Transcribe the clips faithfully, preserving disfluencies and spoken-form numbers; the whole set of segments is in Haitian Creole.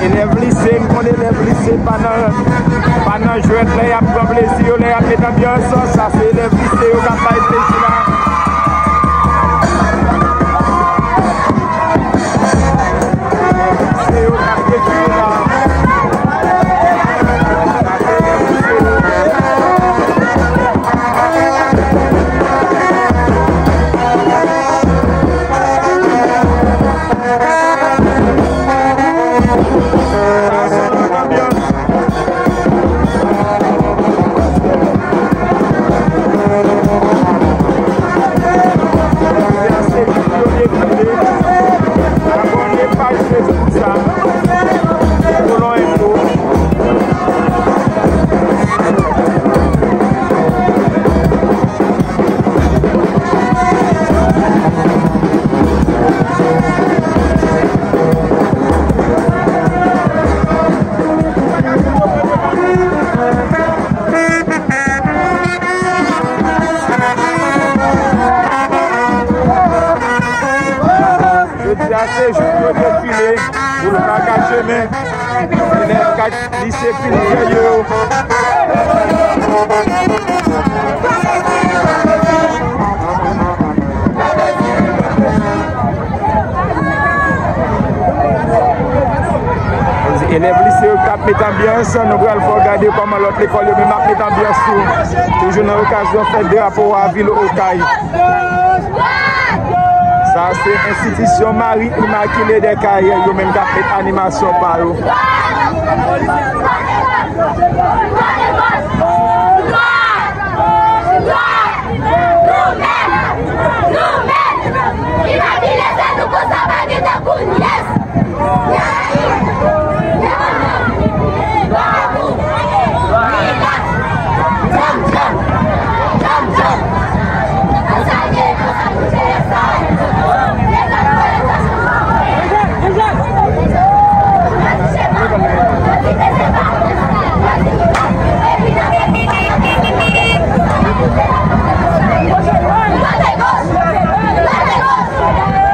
Elèv lise, m konn elèv lise pa nan, pa nan jwèt lè y ap pran plezi yo, lè y ap met anbyans. Sa se elèv lise yo k ap bay plezi la. Elèv lise yo k ap defile la. Abòne paj Facebook sa. Kolon Enfo. Jodi a se jou pou yo defile, pou l pa ka chemen. Elèv kat lise Filtè yo. Elèv lise yo k ap met anbyans, nou pral fè w gade kòman lòt lekòl yo menm ap met anbyans tou. Toujou nan okazyon fèt drapo a vil Okay. Sa se enstitisyon Mari Imakile dè Kayè, yo menm k ap met animasyon pa yo.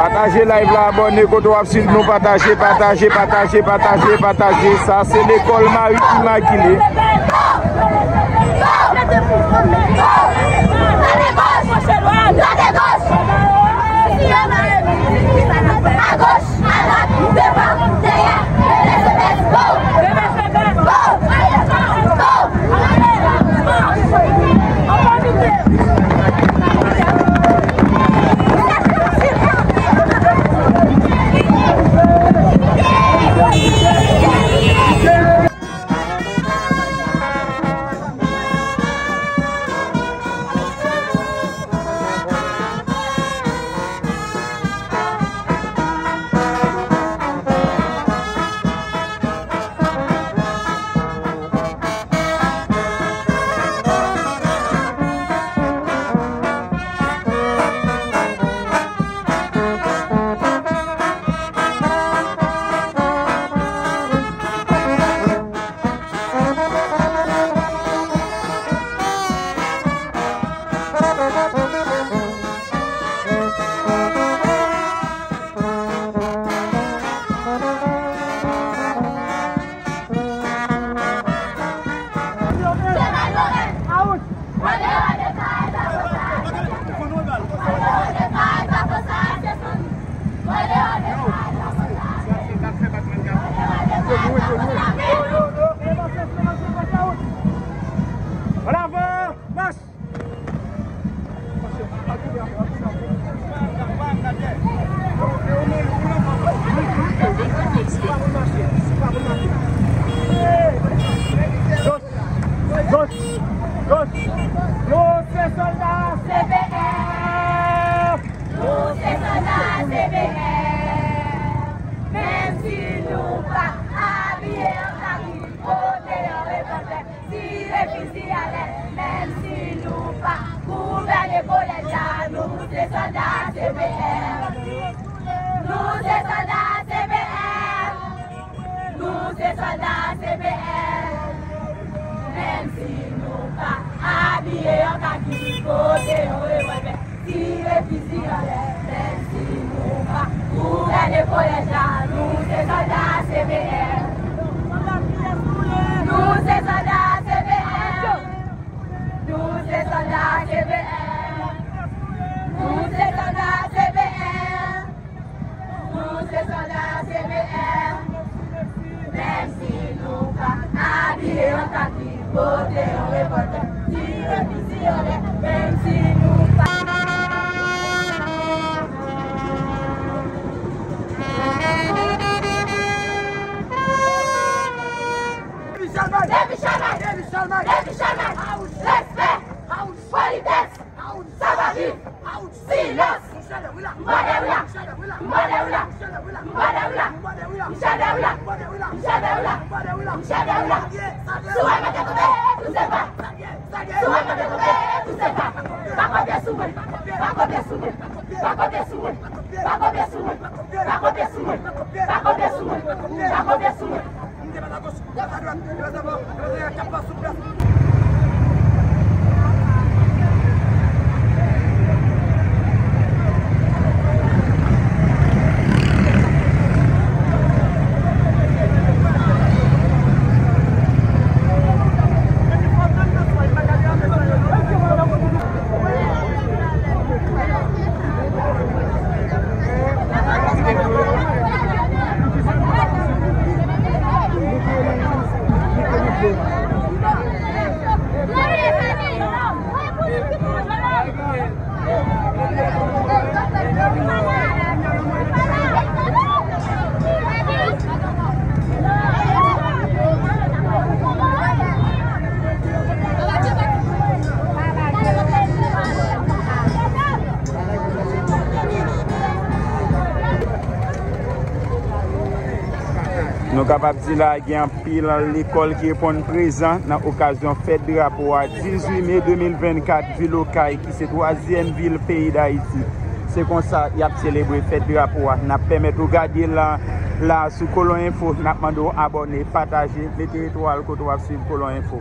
Pataje live la, abòne kote w ap swiv nou, pataje, pataje, pataje, pataje, pataje. Sa se lekòl Mari Imakile. Bravo! Mach! Gòch! Gòch! Nou se sòlda C P R! Nou se sòlda C P R! Menm si nou pa abiye an kaki, pote yon revòlvè. Tire fizi anlè, menm si nou pa gouvène kolèj la, nou se sòlda C P R. Nou se sòlda C P R. Nou se sòlda C P R. Menm si nou pa abiye an kaki, pote yon revòlvè. Tire fizi anlè, menm si nou pa gouvène kolèj la, nou se sòlda C P R. Pote yon revòlvè, tire fizi anlè, menm si nou pa. Depi Chalmay! Depi Chalmay! Depi Chalmay! Depi Chalmay! Respè! Politès! Savaji! Silans! Mwen Dèwila! Mwen Dèwila! Mwen Dèwila! Mwen Dèwila! Mwen Dèwila! Mwen Dèwila! Mwen Dèwila! Mwen Dèwila! Mwen Dèwila! Mwen Dèwila! Sou mwen mete kote, tout se pa! Sou mwen mete kote, tout se pa! Pa konte sou mwen! Pa konte sou mwen! Pa konte sou mwen! Pa konte sou mwen! Pa konte sou mwen! Pa konte sou mwen! Pa konte sou mwen! Nou kapab di la gen anpil lekòl ki reponn prezan nan okazyon fèt drapo a, dizuit me de mil vennkat, vil Okay, ki se twazyèm vil peyi Dayiti. Se konsa y ap selebre fèt drapo a. N ap pèmèt ou gade la, la sou Kolon Enfo. N ap mande w abòne, pataje, mete etwal kote w ap swiv Kolon Enfo.